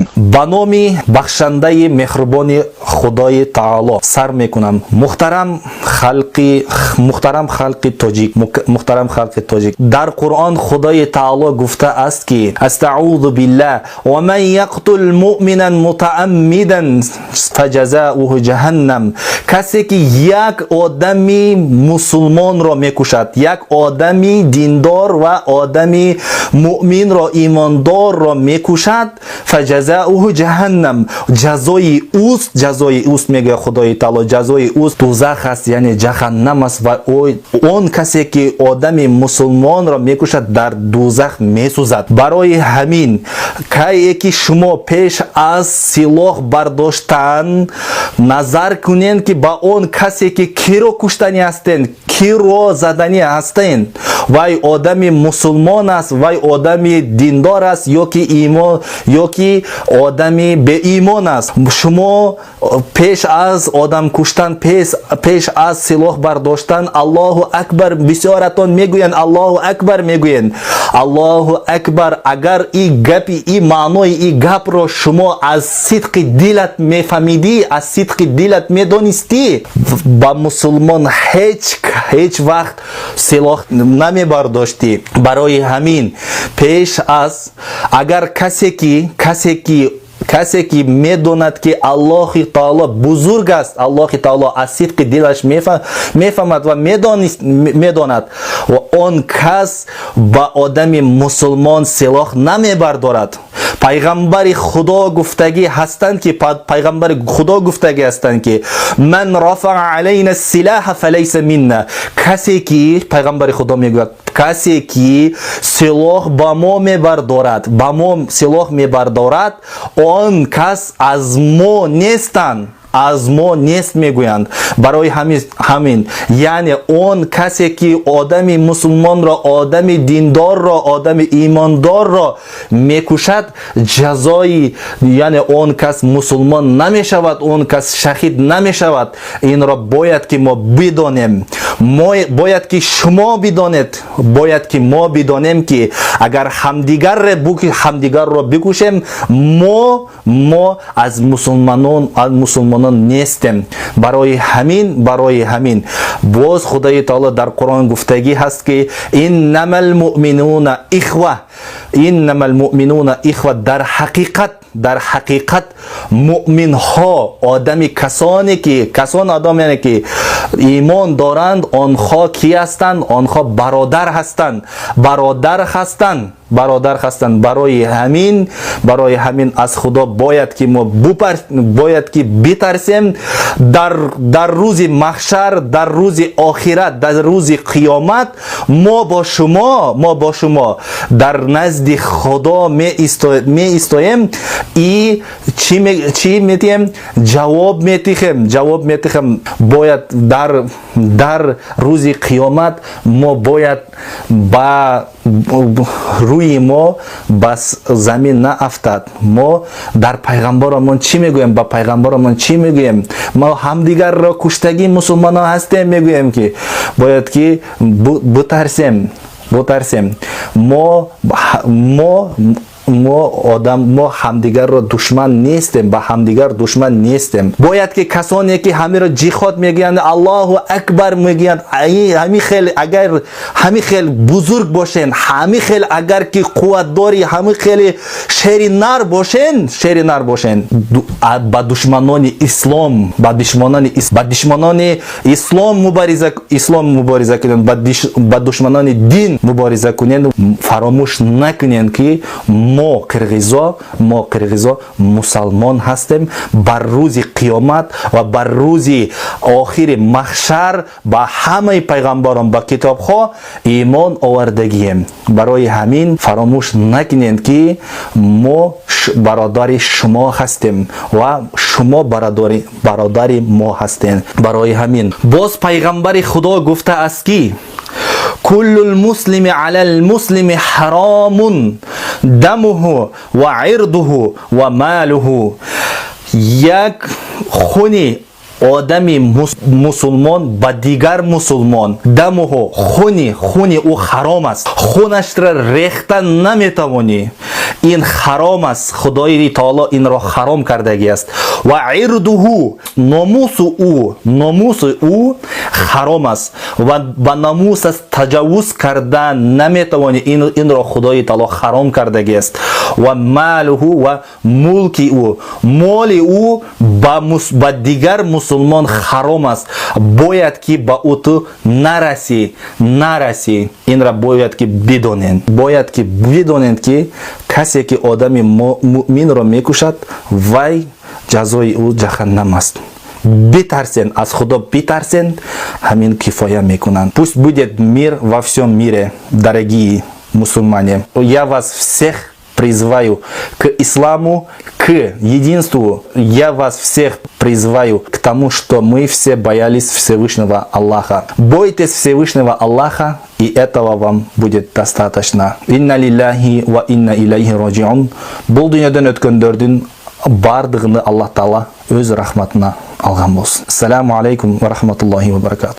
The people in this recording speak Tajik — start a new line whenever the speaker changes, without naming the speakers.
Мекунем. Ба номи бахшандаи меҳрубони Худои Таоло сар мекунам. Муҳтарам халқи тоҷик, муҳтарам халқи тоҷик, дар Қуръон Худои Таоло гуфтааст, ки астаъузу биллаҳ: ва ман яқтул муъминан мутааммидан фаҷазауҳу ҷаҳаннам. Касе ки як одами мусулмонро мекушад, як одами диндор ва одами муъминро, имондорро мекушад, фаҷазауҳу ҷаҳаннам, ҷазои ӯст, мегӯяд Худои Таоло, ҷазои ӯст дузах аст, яъне ҷаҳаннам аст. Ва он касе ки одами мусулмонро мекушад, дар дузах месӯзад. Барои ҳамин, кае ки шумо пеш аз силоҳ бардоштан назар кунед, ки ба он касе ки киро куштанӣ ҳастен, киро заданӣ ҳастен, вай одами мусулмон аст, вай одами диндор аст ё ки имон, ё ки одами беимон аст. Шумо пеш аз одам куштан, пеш аз силоҳ бардоштан Аллоҳу акбар бисёратон мегӯянд, Аллоҳу акбар мегӯянд. Аллоҳу акбар, агар и гапи, и маънои и гапро шумо аз сидқи дилат мефаҳмидӣ, аз сидқи дилат медонистӣ, ба мусулмон ҳеҷ вақт силоҳ намебардоштӣ. Барои ҳамин, пеш аз агар касе ки медонад, ки Аллоҳи Таоло бузург аст, Аллоҳи Таоло аз сидқи дилаш мефаҳмад ва медонад, ва он кас ба одами мусулмон силоҳ намебардорад. Пайғамбари Худо гуфтагӣ ҳастанд, ки ман рафаа алайна силаҳа фалайса минна. Касе ки, Пайғамбари Худо мегӯяд, касе ки силоҳ ба мо мебардорад, ба мо силоҳ мебардорад, он кас аз мо нестанд, аз мо нест, мегӯянд. Барои ҳамин, яъне он касе ки одами мусулмонро, одами диндорро, одами имондорро мекушад, ҷазои, яъне он кас мусулмон намешавад, он кас шаҳид намешавад. Инро бояд ки мо бидонем, бояд ки шумо бидонед, бояд ки мо бидонем, ки агар ҳамдигарро бикушем, мо аз мусулмонон нестем. Барои ҳамин боз Худои Таоло дар Қуръон гуфтагӣ ҳаст, ки иннамал муъминуна ихва, иннамал муъминуна ихва. Дар ҳақиқат муъминҳо, одами касоне ки, касон одамоне ки имон доранд, онҳо ки ҳастанд? Онҳо бародар ҳастанд, бародар ҳастанд, бародар ҳастанд. Барои ҳамин аз Худо бояд ки мо бояд ки битарсем. Дар рӯзи маҳшар, дар рӯзи охират, дар рӯзи қиёмат мо бо шумо дар назди Худо меистоем и чӣ метиҳем? Ҷавоб метиҳем, ҷавоб метиҳем. Бояд дар рӯзи қиёмат мо бояд ба рӯи мо ба замин наафтад. Мо дар пайғамбаромон чӣ мегӯем? Ба пайғамбаромон чӣ мегӯем? Мо ҳамдигарро куштагӣ мусулмонон ҳастем, мегӯем, ки бояд ки бутарсем. Мо одам, мо ҳамдигарро душман нестем, ба ҳамдигар душман нестем. Бояд ки касоне ки ҳамиро ҷиход мегӯянд, Аллоҳу акбар мегӯянд, ҳами хел агар ҳами хел бузург бошен, ҳами хел агар ки қувватдори, ҳами хели шери нар бошен, шери нар бошен, ба душманони ислом, ба душманони ислом мубориза кунен, ба душманони дин мубориза кунен. Фаромӯш накунен, ки мо қирғизо мусалмон ҳастем. Бар рӯзи қиёмат ва бар рӯзи охири маҳшар ба ҳамаи пайғамбарон, ба китобҳо имон овардагием. Барои ҳамин фаромӯш накунед, ки мо бародари шумо ҳастем ва шумо бародари мо ҳастем. Барои ҳамин боз Пайғамбари Худо гуфтааст, ки куллул муслими алал муслими ҳаромун дамуҳу ва ирдуҳу ва малуҳу. Як хуни Одами мусулмон ба дигар мусулмон دمه, хуни ӯ ҳаром аст, хунашро рехта наметавонӣ, ин ҳаром аст, Худои таоло инро ҳаром кардагӣ аст. وعرضه, номуси ӯ ҳаром аст ва ба номусаш таҷаввуз кардан наметавонӣ, инро Худои таоло ҳаром кардагӣ аст. وماله, ва мулки ӯ, моли ӯ ба дигар мусулмон ҳаром аст, бояд ки ба ӯ ту нарасӣ. Инра бояд ки бидонед, бояд ки бидонед, ки касе ки одами муъминро мекушад, вай ҷазои ӯ ҷаҳаннам аст. Битарсен, аз Худо битарсен, ҳамин кифоя мекунанд. Пусть будет мир во всем мире. Дорогие мусульмане, я вас всех призываю к исламу, к единству. Я вас всех призываю к тому, что мы все боялись Всевышнего Аллаха. Бойтесь Всевышнего Аллаха, и этого вам будет достаточно. إنا لله وإنا إليه راجعون. Бул дүйнөдөн өткөндөрдүн баардыгын Аллах Таала өз рахматына алган болсун. Ассаламу алейкум ва рахматуллахи ва баракату.